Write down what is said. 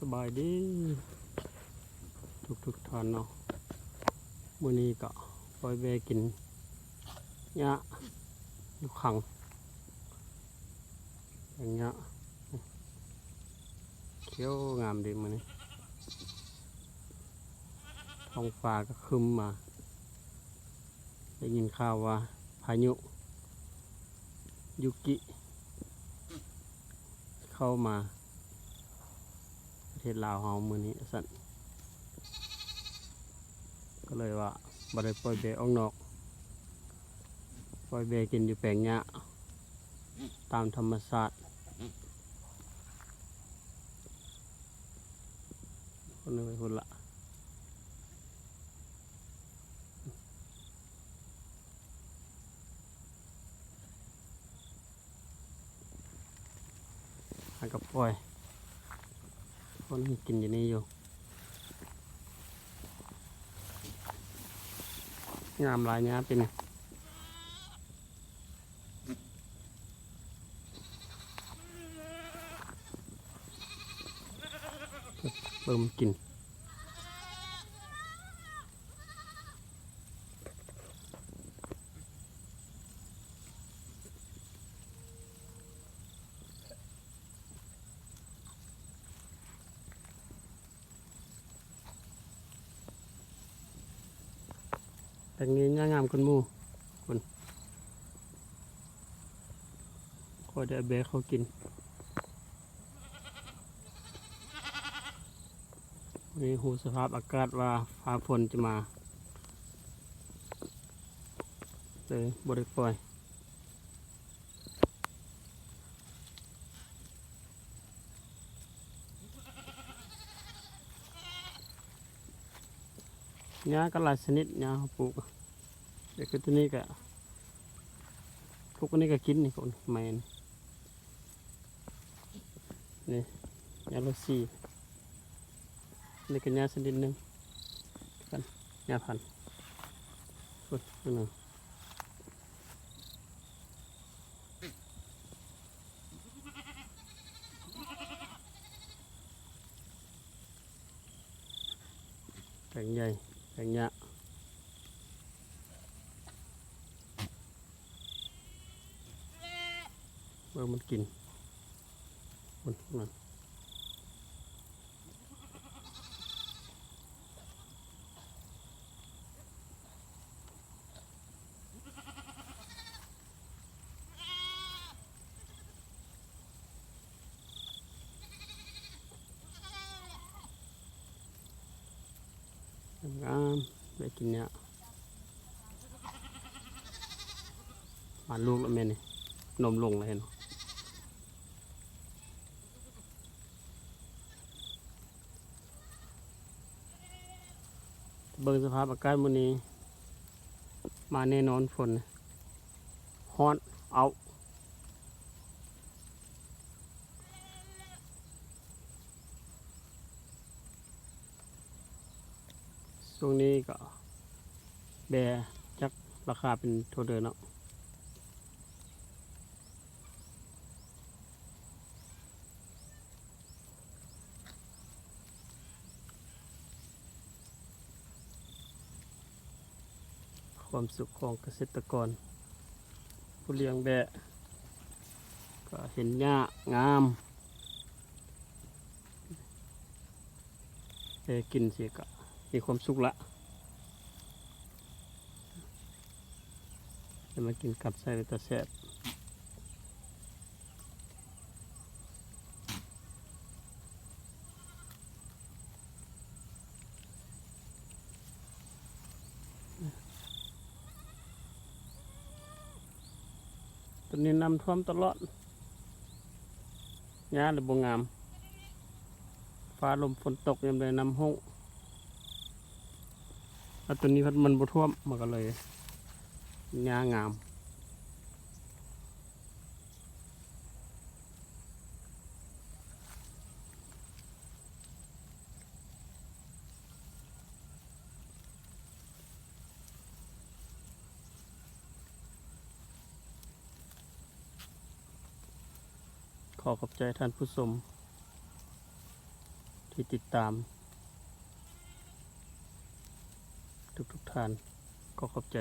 ສະບາຍດີທຸກໆທ່ານເນາະ, ມື້ນີ້ກໍປ່ອຍແບ້ກິນຫຍ້າຢູ່ຄັງ, ແປງຫຍ້າຂຽວງາມດີມື້ນີ້. ທ້ອງຟ້າກໍຄຶ້ມມາ, ໄດ້ຍິນຂ່າວວ່າພາຍຸຢູກິເຂົ້າມາປະເທດລາວເຮົາມື້ນີ້ວ່າຊັ້ນ, ກໍເລີຍວ່າບໍ່ໄດ້ປ່ອຍແບ້ອອກນອກ, ປ່ອຍແບ້ກິນຢູ່ແປງຫຍ້າຕາມທຳມະຊາດ. ຄົນໜຶ່ງໄປພຸ້ນລະ. ຫາກັບປ່ອຍ ຄົນກິນຢູ່ນີ້ຢູ່. ງາມຫຼາຍຫຍ້າປີນີ້. ເບິ່ງມັນກິນ. ແປງນີ້ຫຍ້າງາມກວ່າໝູ່ພຸ້ນ, ຂ້ອຍໄດ້ເອົາແບ້ເຂົ້າກິນ. ມື້ນີ້ຮູ້ສະພາບອາກາດວ່າຟ້າຝົນຈະມາ, ເລີຍບໍ່ໄດ້ປ່ອຍ. ຫຍ້າກໍຫຼາຍຊະນິດ ຫຍ້າເຮົາປູກ, ແຕ່ຄືຕົວນີ້ກໍ ພວກອັນນີ້ກໍກິນນີ້, ພວກນີ້ ໄມ້ນີ້ ນີ້ ຫຍ້າໂລຊີ, ນີ້ກໍຫຍ້າຊະນິດໜຶ່ງກັນ, ຫຍ້າພັນ ພຸ້ນ ອັນໜຶ່ງ. ແປງໃຫຍ່ ແປງຫຍ້າ ເບິ່ງມັນກິນ ພຸ້ນ ພຸ້ນ. ງາມໆ ໄດ້ກິນຫຍ້າ. ມາລູກແລ້ວແມ່ນີ້ ນົມລົງແລ້ວເຫັນບໍ່? ເບິ່ງສະພາບອາກາດມື້ນີ້ ມາແນ່ນອນຝົນ ຮ້ອນເອົ້າ. ຊ່ວງນີ້ກໍແບ້ຈັກລາຄາເປັນເທົ່າໃດເນາະ. ຄວາມສຸກຂອງກະເສດຕະກອນຜູ້ລ້ຽງແບ້ ກໍເຫັນຫຍ້າງາມ ແຕ່ກິນຊິກະມີຄວາມສຸກລະ ແຕ່ມາກິນກັບໃສ່ເປັນຕາແຊບ. ຕອນນີ້ນ້ຳຖ້ວມຕະຫຼອດ ຫຍ້າເລີຍບໍ່ງາມ ຟ້າລົມຝົນຕົກຍາມໃດນ້ຳຮຸ້ງ ແລ້ວຕອນນີ້ພັດມັນບໍ່ຖ້ວມ ມັນກໍເລີຍຫຍ້າງາມ. ຂໍຂອບໃຈທ່ານຜູ້ຊົມ ທີ່ຕິດຕາມທຸກໆທ່ານ. ຂໍຂອບໃຈ.